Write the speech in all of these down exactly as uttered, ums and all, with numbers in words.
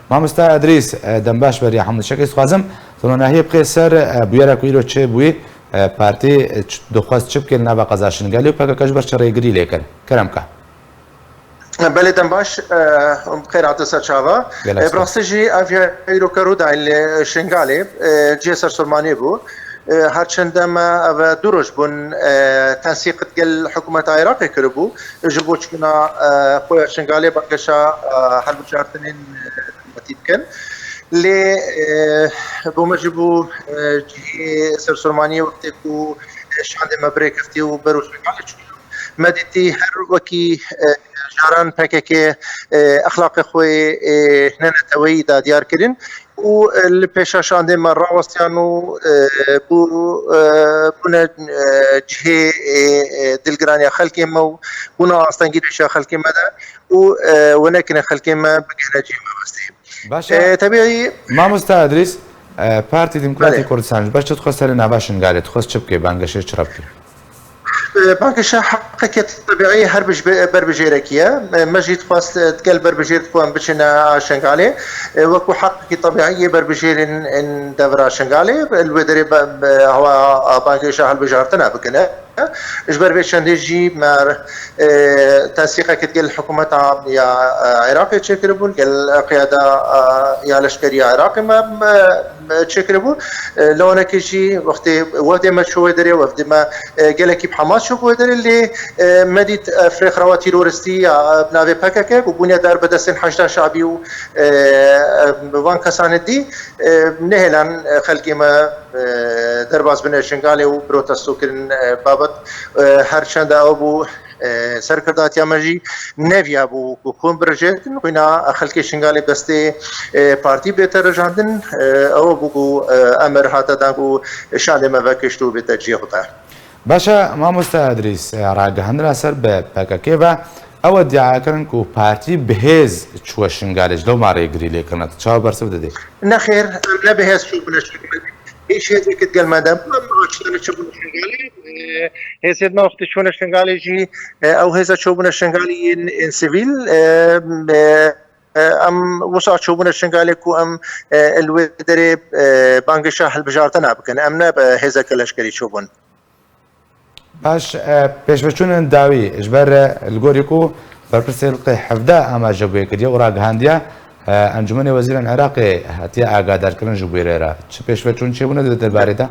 Mamosta Edrîs, e, dembaş beriya hemû tiştekê. Dixwazim tu ronahiyê bixê ser, e, bûyera ku îro çêbûyî, e, partî, e, ç-, dixwest çi bike li nava qeza Şingalê û P K K ji ber çi rêgirî lê kir? Kerem ka. Belê dembaş, e, bi xêr hate ser çava. Gelek E, bi spas. rastî jî ev ya îro ke rû dayîn li Şingalê, e, cihê sersermaniyê bû. E, her çende me ev du roj bûn, e, tensîq digel hikûmeta Iraqê kiribû. Ji bo çûna, e, xwe ya Şingalê bangêşa, e, hilbijartinên, e, dewletî bikin. Lê, e, bo me jî bû, e, cihê sersermaniyê wextê ku, e, şandê me bi rê keftiye û ber û Şingalê çû. Me dîtî her wekî, e, caran P K K, e, exlaqê xwe, e, hineneteweyî da diyar kirin û, e, li pêşa şandê me rawestiyan û, e, bû, e, bûne, e, cihê, e, e, dilgiraniya xelkê me û bûne astengî pêşa xelkê me de û, e, we nekine xelkê me bigihine cihê mebestê. Baş e. E, tebîî Mamosta Edrîs, e, Partî Demokratî Belê. Kurdistan ji ber çi dixwest serê nava Şingalê? Dixwest çi bike? Bangêşê çi re bike? E, bangêşa heqekê tebîî her bij-, berbijêrekî ye. E, me jî dixwest, e, gel berbijêr dixwe em biçine a Şingalê. E, wekû heqekî tebîî yê berbijêrên in devra Şingalê. Li wê derê be, be, hewa a bangêşa hilbijartina bikine. Ji ber vê çendê jî me, e, tensîqek digel hikûmeta ya, e, Iraqê çêkiribû, gel qiyada, e, ya leşkerî ya Iraqê me, me, me çêkiribû. E, lewanekê jî wextê wefdê me çû wê derê, wefdê me, e, gelekî bi hema çû wê derê, lê, e, me dît, e, rêkxirawa tîroristî ya, e, bi navê P K K ku bûne darbedestên Heşda Şabî û, e, e, van kesanê dî, e, nehêlan, e, xelkê me, e, derbas bine Şingalê û protesto kirin, e, babet, e, her çenda ew bû, e, serkirdatiya me jî neviya bû ku hûn birêjêtin, xwîna xelkê Şingalê destê, e, partî bête rijandin, e, ew bû ku, e, emir hate dan ku şandê me vekişt û bête cihê xwe de. Baş e, mamosta Edrîs, e, ragihandina ser bi P K K ve, ew e diakirin ku partî bi hêz çûye Şingalê, ji lewma rêgirî lê kirine. Tu çawa bersiv didî? Nexêr, em ne bi hêz çûbûne Şingalê. Hêj hêzek digel me de bû, em aciz ne çûbûne Şingalê. E, hêzên me wextê çûne Şingalê jî, e, ew hêza çûbûne Şingalê yên, yên sivîl, e, e, e, em wisa çûbûne Şingalê ku em, e, li wê derê, e, bangêşa hilbijartina bikin. Em ne bi hêzeke leşkerî çûbûn. Baş, e, pêşveçûnên dawî, ji ber, e, li gorî ku berpirsê liqê hevdeh amaje bûye kiriye û ragihandiye, e, Encûmenê Wezîrên Iraqê hatiye agadarkirin ji bûyerê re. Çi pêşveçûn çêbûne di derbarê de?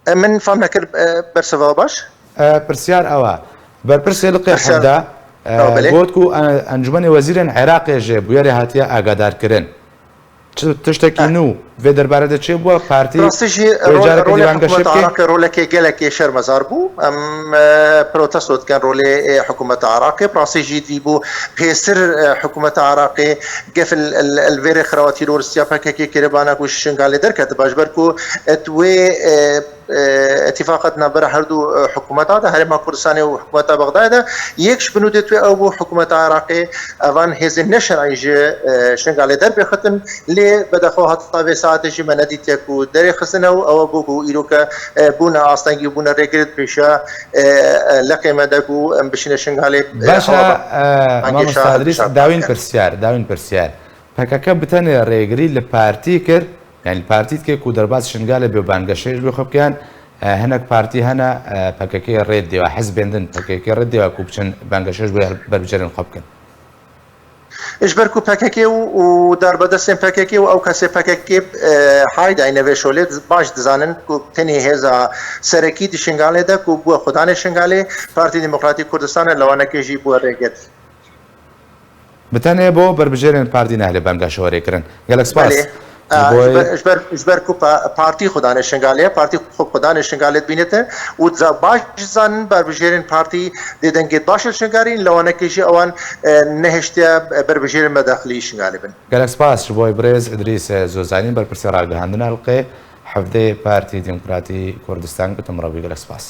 E, min fam nekir, e, bersiva baş. E, pirsyar ew e. Berpirsê liqê Pirsyar hevdeh, e, Ew, belê. got ku, e, Encûmenê Wezîrên Iraqê ji bûyerê hatiye agadarkirin. Çi tiştekî Eh. nû vê derbarê de çêbûye? Partî Rastî jî wê rol-, careke rolê dî bangehşê hikûmeta bike? Iraqê rolekê gelekê şermezar bû. Em, e, protesto dikin rolê, e, hikûmeta Iraqê. Bi rastî jî dî bû pêstir, e, hikûmeta Iraqê gef li, li, li vê rêkxirawa tîrorîstiya P K K kiribana ku ji Şingalê derketiba. Ji ber ku, e, di wê, e, e, îtîfaqa di navbera her du, e, hikûmeta de, Herêma Kurdistanê û hikûmeta Bexdayê de, yek ji binûdê wê ew bû hikûmeta Iraqê evan hêzên neşer'î ji, e, Şingalê derbêxistin, lê bedexwe heta vê saetê jî me nedîtiye ku derêxistine û ew bû ku îroke, e, bûne astengî û bûne rêgirî pêşiya, e, e, leqê me de ku em bişîne Şingalê, e, Baş e, hewa e, bangêşa mamosta Edrîs, hilbijartina dawîn bikin. pirsyar, dawîn pirsyar. P K K bi tenê rêgirî li partî kir, yanî li partî dike ku derbas Şingalê bê û bangehşê ji bo xwe bikin, e, hinek partî hene, e, P K K rê dide, hizbên din P K K rê dide ku biçin bangehşê ji bo berbijêrên xwe bikin. Ji ber ku P K K û, û darbedestên P K K û ew kesê P K K, e, hay dayne vê şolê, baş dizanin ku tenê hêza serekî di Şingalê de ku bûye xudanê Şingalê, Partî Demokratîk Kurdistanê lewanekê jî bûye rêgir. Bi tenê bo berbijêrên partî nehêle bangehşê were kirin. Gelek spas. Belê. Ji A, bo ji ber, ji ber, ji ber ku pa-, partî xudanê Şingalê ye, partî xwe xudanê Şingalê dibînite û za-, baş dizanin berbijêrên partî dê dengê baş li Şingalê in, lewanekê jî ewan, e, nehiştiye, e, berbijêrên me daxilî Şingalê bin. Gelek spas ji bo birêz Idrîs Zozanî, berpirsê ragihandina liqê hevdeyê Partî Demokratî Kurdistan, gotim rewî gelek spas.